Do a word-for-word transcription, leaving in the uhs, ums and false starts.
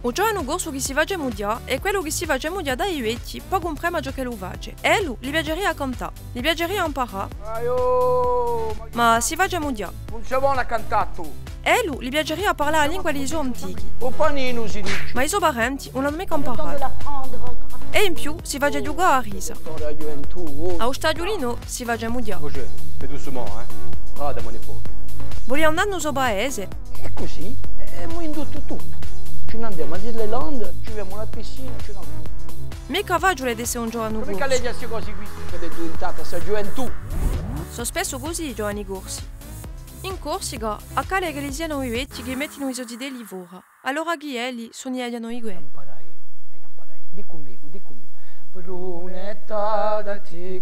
U giovanu corsu chì si face mughjà hè quellu chì si face mughjà da i vechji, pocu imprema ciò ch'ellu face. Ellu li piaceria à cantà, li piaceria à amparà, ma si face mughjà. Ùn ci vole à cantà tù. Ellu li piaceria à parlà a lingua di i so antichi, ma i so parenti ùn l'anu micca amparata. È in più si face ghjucà à a risa. À u staghjulinu si face mughjà. Voce, fai doucement, eh. Guarda, mon époque. Vole andà in u so paese. È cusì, eh, emu induttu tuttu. Ci n'andemu à Disneyland, ci vedimu la piscina, ci n'andemu. Micca faciule d'esse un giovanu corsu. Micca lei sti cosi quì, chì hè diventata sta ghjuventù. Sò spessu cusì i giovani corsi. In Corsica, accade ch'elli sianu i vechji chì mettinu i so zitelli fora. Allora chì elli s'unnighjanu di què. Dì cù mè, dì cù mè. Brunetta, datti